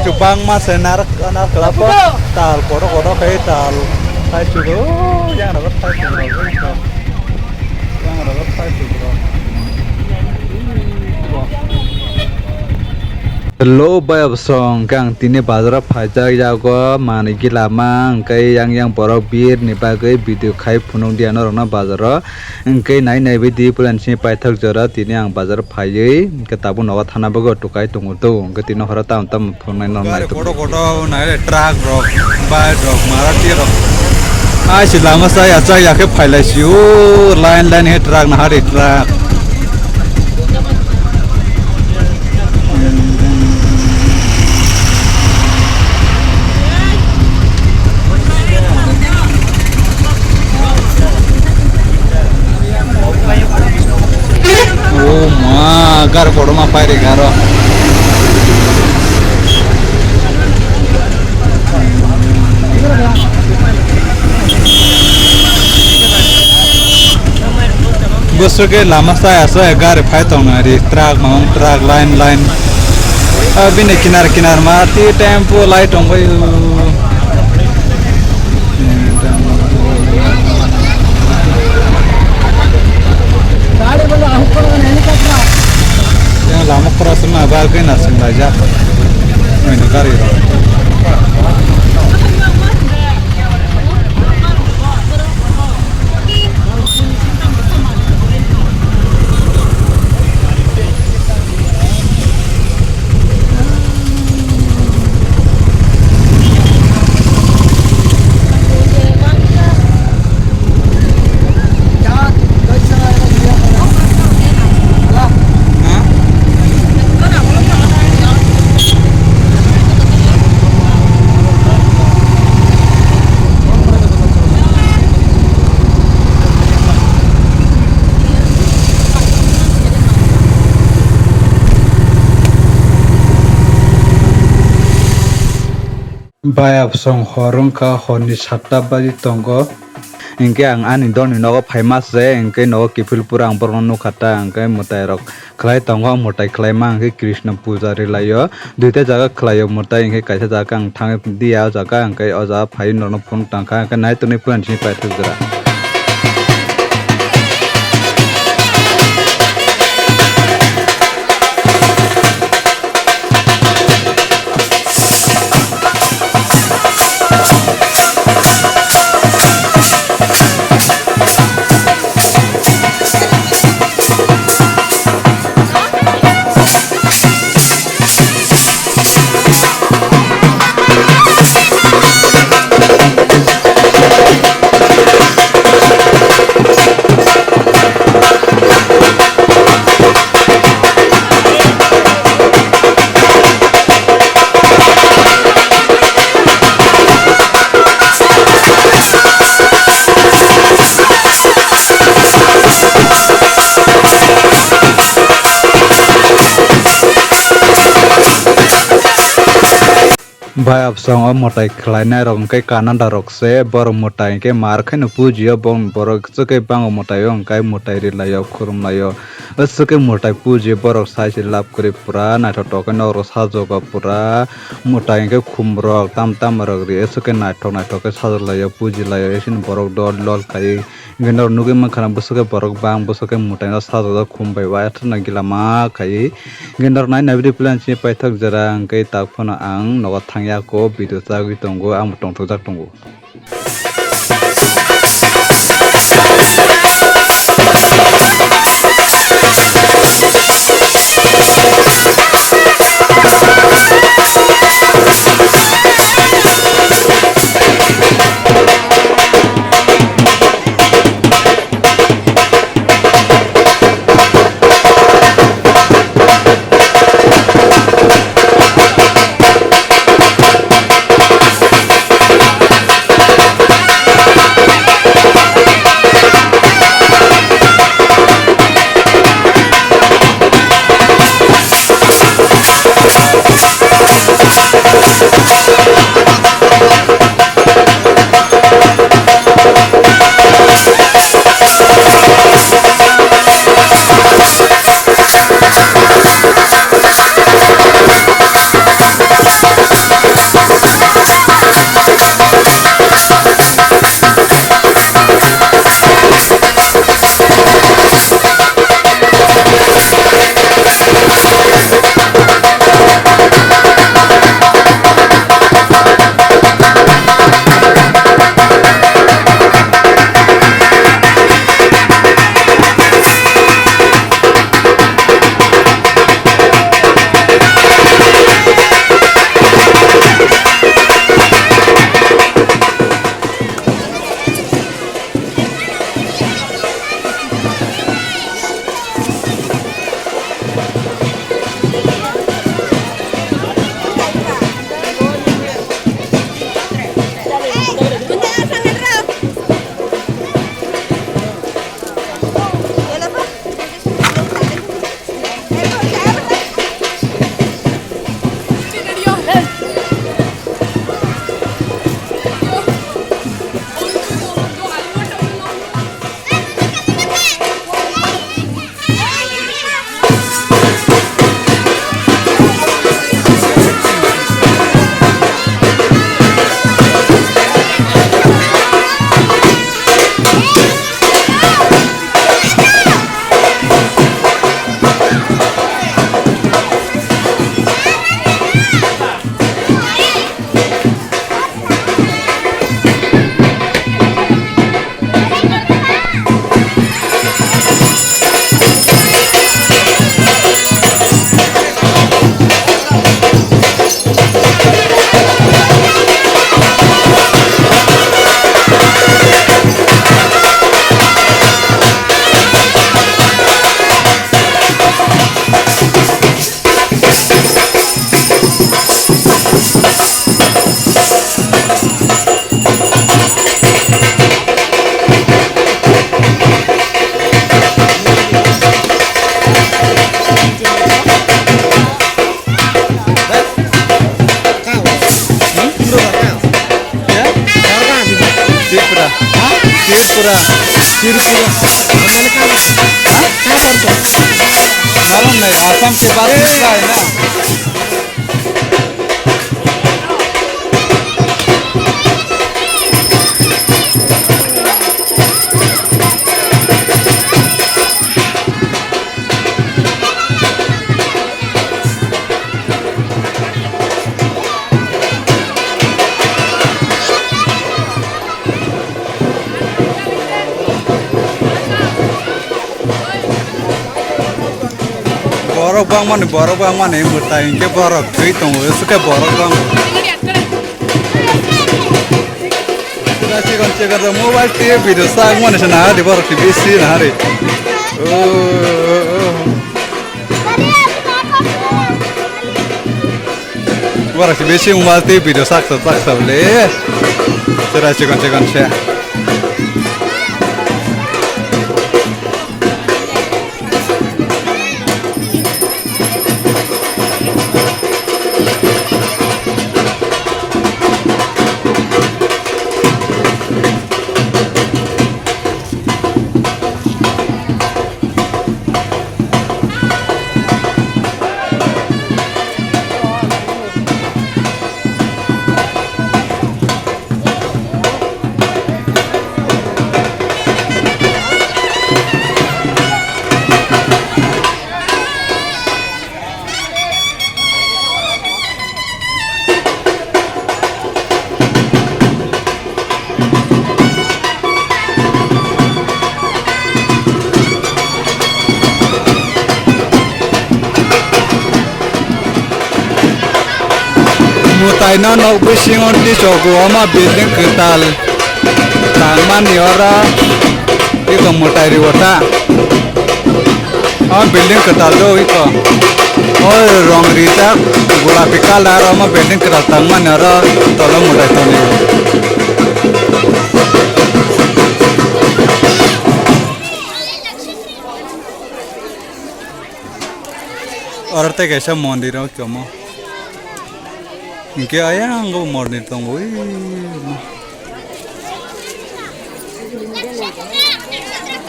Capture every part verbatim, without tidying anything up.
Bangma se narak, narak kala po. Tal kodo kodo khe tal. Thai chugo, yang rabat thai chugo. Yang rabat thai chugo. Hello, bayab song, kang tini bazar o phaijak yago, manwi gila ma, hwnkhe yang yang borok bir ni bagwi video khai phunuk di ano rok no bazar o. Hwnkhe nai nai bai di puila ni simi paithak jora tini ang bazar phaiwi hwnkhe tabuk nogo thana bagwi tukai tongo do, hwnkhe tini horo tamo tamo phunuknai norok nai tongo. Koto koto nai le truck rok, bike rok, Maruti rok. Ai si lama sa ya cha ya khe phailai si o line line he truck na hari truck. Oh ma, gar kotorma pairi garo. Bwswk khe lama chaya chaya gari phai tongnai ri, truck mamang truck line line. Ah, bini kinar kinar ma ti tempo lai tongbai o. Yang lama cross ma bagwi na senglaijak. Ini gari rok. Bayap song hor wngkha, horni satta baji tongo. Hinkhe ang ani dolni nogo phaima se, hinkhe nogo kiphil pura ang borokno nukha ta, hinkhe mwtai rok khlai tongo, mwtai khlaima hinkhe Krishna puja ri laio. Duita jaga khlaio mwtai, hinkhe kaisa jaga ang thangwi diya o jaga, hinkhe o jaga phaiwi norokno phunuk tangkha, hinkhe nai tonwi puila ni simi paithak jora. Bai absong o mwtai khlainai rok hwnkhe Kannada rok se, borok mwtai hwnkhe mar khaino pujio, borok swkhe bango mwtai o hwnkhe mwtai ri laio, khulum laio. Aswk khe mwtai puji borok sai se lab kwrwi pura naithotok khe nok rok sajugo pura mwtai hwnkhe khum rok tam tam rok ri aswk khe naithok naithok khe sajak laio puji laio aswk borok dol dol khai hwnkhe norok nugwi mankha na bwswk khe borok bang bwswk khe mwtai no sajak jak khum bai uathuk no gila ma khai hwnkhe norok nai nai video plan simi paithak jora hwnkhe tak phano ang nogo thangya kho video chagwi tongo ang bo tongthok jak tongo. Tripura. मालूम नहीं, असम के बात नहीं है ना। Borok bangmani, borok bangmani mwtai hinkhe borok thwi tongo, hwnkhe borok bang. Chikon chikon rok mobile twi video sak mani se nahari borok twi bisi nahari. Oh, oh, oh. Borok si bisi mobile twi video saksa saksa le. Sera chikon chikon se. Mwtai no nok bisingo tisogo, omo building kwtal tangmani oro eko mwtai rio ta. O building kwtal do iko. O rong rijak gulapi colour, omo building kwtal tangmani oro tolo mwtai tonwi. Oro tei kaisa mondir o komo. Hinkhe ayang o mondir tongo.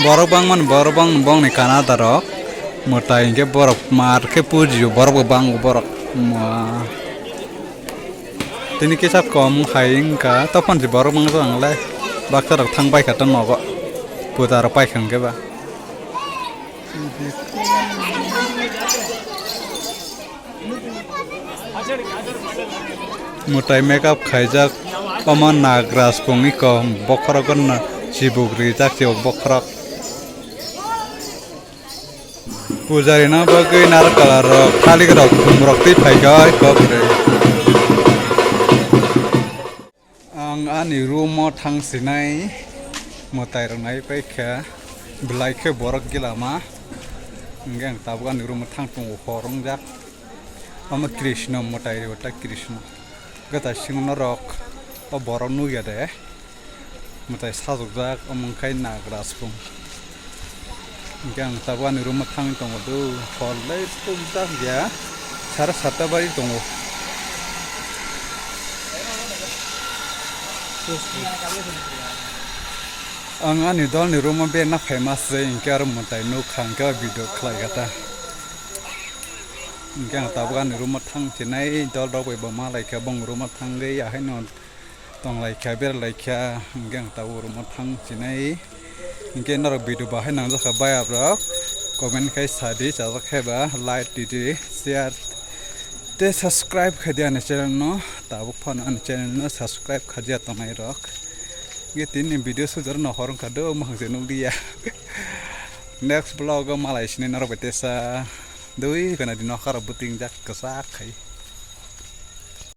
Borok bangmani, borok bang, bongni kana darok. Mwtai hinkhe borok mar khe pujio, borok bo bango borok. Ma. Tini kisa kom hai wngkha, tophan si borok mangsa ang lai. Baksa rok thang pai kha ta nogo. Puja rok pai kha hinkhe ba. Mwtai makeup khaijak, omo nagraj pungwi kom, bokhorok gwnna chibuk rijak, chibuk bokhorok. Pujari no bagwi narwkal rok, thalik rok, khum rok twi phaikha oi kok rwi. Ang ani room o thang sinai mwtai rok nai paikha, belai khe borok gila ma. Hwnkhe ang tabuk ani room o thang tongo, hor wngjak. Omo Krishna mwtai rw ta Krishna. Gata singno rok o borok nugya de. Mwtai sajokjak omo wngkha nagraj pung. Hwnkhe ang tabuk ani room o thangwi tongo do, hor lai pukjak ya, sare satta bai tongo. Ang ani dolni room o berna phaima se, hinkhe aro mwtai nukha, hinkhe o video khlaikha ta. Hinkhe ang tabuk ani room o thang chinai, dol rok bai bo malaikha, bong room o thangwi ahaino tonglaikha, beralaikha, hinkhe ang tabuk room o thang chinai. Hinkhe norok video bahai nangjakha bayap rok, comment khai sadi, chajak khai ba like didi, share tei subscribe khaidi ani channel no, tabuk phano ani channel no subscribe khadia tongnai rok. Hinkhe tini video sujaro no hor wngkha do, mohang se nukliya. Next vlog o malai sini norok bai tesa dui kana di nokha rok bwtwi wngjak kwchak khai.